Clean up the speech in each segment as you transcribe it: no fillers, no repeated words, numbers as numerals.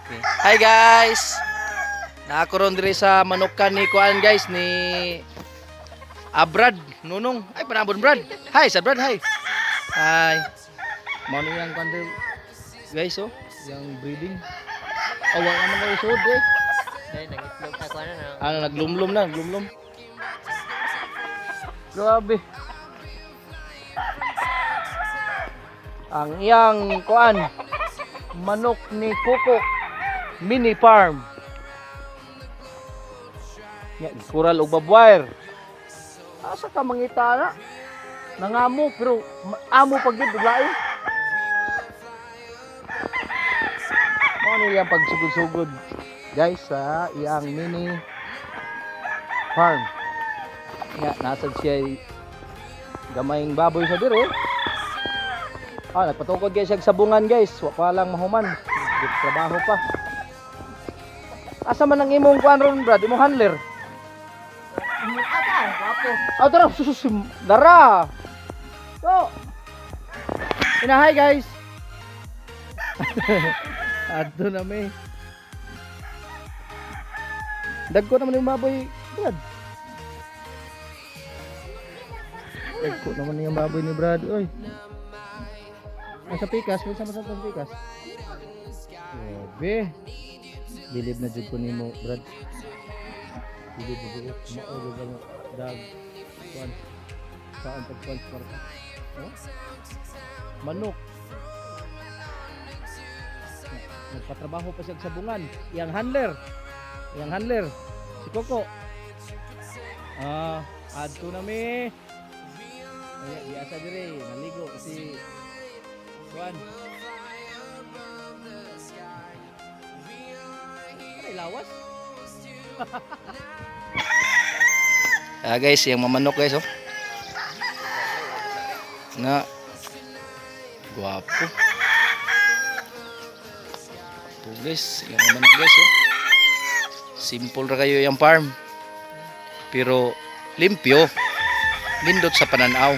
Okay. Hi guys. Naa ko ron diri sa manukan ni kuan, guys, ni Abrad Nunong. Ay, panabon, Brad. Hi sa Brad, hi. Hi. Mao ni yang kuan diri, guys, oh, yang breeding. Oh, wala naman kayo sud eh. Dahil nagitlog ako ano na. Ano, naglumlum na, naglumlum. Grabe. Ang iyang kuan, manok ni Coco mini farm. Ya, kural og barbwire. Asa ka mangita na? Nangamo pero amo pag gid lain. Mao ni iyang pagsugod-sugod, guys, sa iyang mini farm. Nga nasa siya gamayng baboy sa dire. Ah, nagpatukod guys siya sabungan, guys. Wa pa lang mahuman. Trabaho pa. Asa man ang imong kuan ron, Brad? Imong handler? Ata, gwapo. Ah, tara, sus, dara. So. Ina, hi guys. Adto na mi. Dagko naman yung baboy, Brad. Dagko naman yung baboy ni Brad, oy. Ay, sa pikas, kinsa man sa pikas? Grabe. Bilib na jud ko nimo, Brad. Bilib na jud ko. Mao jud ang dag kuan. Saan pagkuan sa kwarta? Oh? Manok. Nagpatrabaho pa siya sa sabungan. Iyang handler. Iyang handler. Si Coco. Ah, adto na mi. Ay, biasa dire, naligo si kuan. Ay, lawas. Ah guys, yung mamanok, guys, oh. Na guwapo. Po guys, yung manok, guys, oh. Simple ra kayo yung farm. Pero limpyo. Lindot sa pananaw.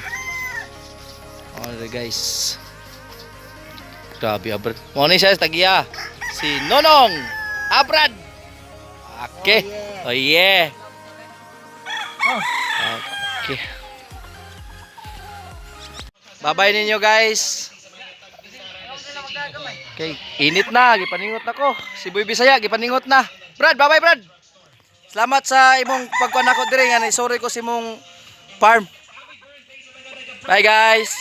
Alright guys. Grabe, Abrad. Mo ni siya tagiya. Si Nonong Abrad. Okay. Oh yeah. Okay. Bye-bye ninyo, guys. Okay, init na, gipaningot na ko. Si Boy Bisaya, gipaningot na. Brad, bye-bye, Brad. Salamat sa imong pagkuan nako dire nga sorry ko sa imong farm. Bye guys.